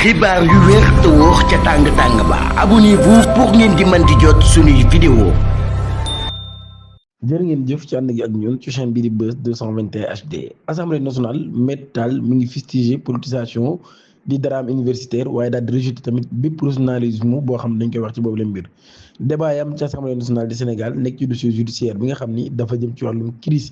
xibaar yu wér te wóor ca tàng-tàng ba abonnez-vous pour ngeen di mën di jot suñuy vidéo. jërë ngeen jëf ci ànd gi ak ñun ci chaîne bii di Buzz 221 HD. Assemblée nationale Maître Tall mi ngi fustigé politisation di drame universitaire waaye daal di rejeté tamit bépp professionnalisme boo xam ne dañ koy wax ci boobu leen mbir. débat yam ci Assemblée nationale du Sénégal nekk ci dossier judiciaire bi nga xam ni dafa jëm ci wàllum crise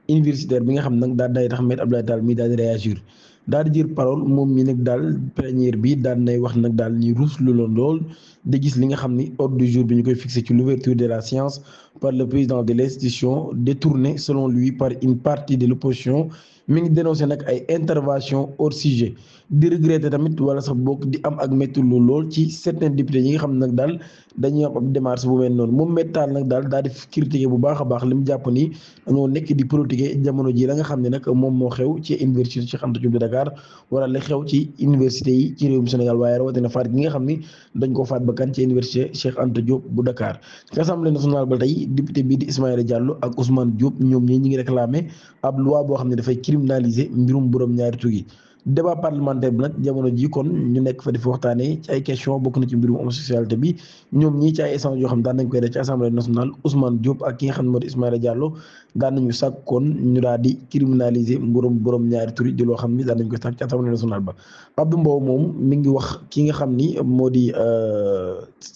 universitaire bi nga xam nag daal day tax Maître Abdoulaye Tall mi daal di réagir daal di jël parole moom mi nag daal plénière bi daal nay wax nag daal ni ruus lu loon lool di gis li nga xam ni ordre du jour bi ñu koy fixé ci l'ouverture de la séance par le président de l'institution détourné selon lui par une partie de l'opposition mi ngi dénoncé nag ay intervention hors sujet di regretter tamit wala sax bokk di am ak métti lu lool ci certains députés yi nga xam ne nag daal dañuy am ab démarche bu mel noonu moom méttal nag daal di critiquer bu baax a baax li mu jàpp ni dañoo nekk di politiquer jamono ji la nga xam ne nag moom moo xew ci université Cheikh Anta Diop de Dakar wala la xew ci université yi ci réewum Sénégal waaye rawatina faat gi nga xam ni dañ ko faat ba kan ci université Cheikh Anta Diop bu Dakar ci Assemblée nationale ba tey député bii di Ismaïla Diallo ak Ousmane Diop ñoom ñi ngi réclamer ab loi boo xam ne dafay criminaliser mbirum borom ñaari tur yi débat parlementaire bi nag jamono ji kon ñu nekk fa di fi waxtaanee ci ay question bokk na ci mbirum homosexualité bi ñoom ñii ci ay échange yoo xam daan nañ koy def ci Assemblée nationale Ousmane Diop ak ki nga xam ne moo di Ismaïla Diallo daan nañu sàkk kon ñu daal di criminaliser mbirum borom ñaari tur yi di loo xam ni daan nañ koy sàkk ci Assemblée nationale ba Abdou Mbow moom mi ngi wax ki nga xam ni moo di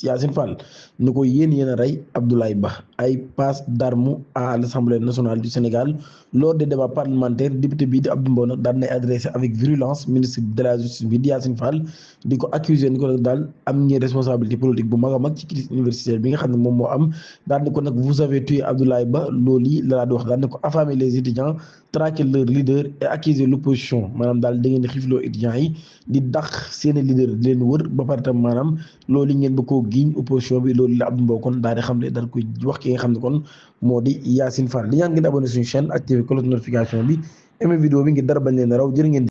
Yacine Fall ñu ko yéen a rey Abdoulaye Ba ay passe d'armes à l'Assemblée nationale du Sénégal lors des débats parlementaires député bii di Abdou Mbow nag daan nay adressé avec virulence ministre de la justice bi di Yacine Fall di ko accuser ni ko nag daal am ngeen responsabilité politique bu mag a mag ci crise universitaire bi nga xam ne moom moo am daal ni ko nag vous avez tué Abdoulaye Ba loolu yi la di wax daal ni ko affamer les étudiants traquer leur leader et accuser l'opposition maanaam daal da ngeen di xiifloo étudiants yi di dàq seeni leader di leen wër ba pare tam maanaam loolu ngeen ba koo giiñ opposition bi loolu la Abdou Mbow kon daal di xam ne daal koy wax ki nga xam ne kon moo di Yacine Fall di ñaan ngeen abonné suñu chaîne activé cloche notification bi aimé vidéo bi ngir dara bañ leen raw jërë ngeen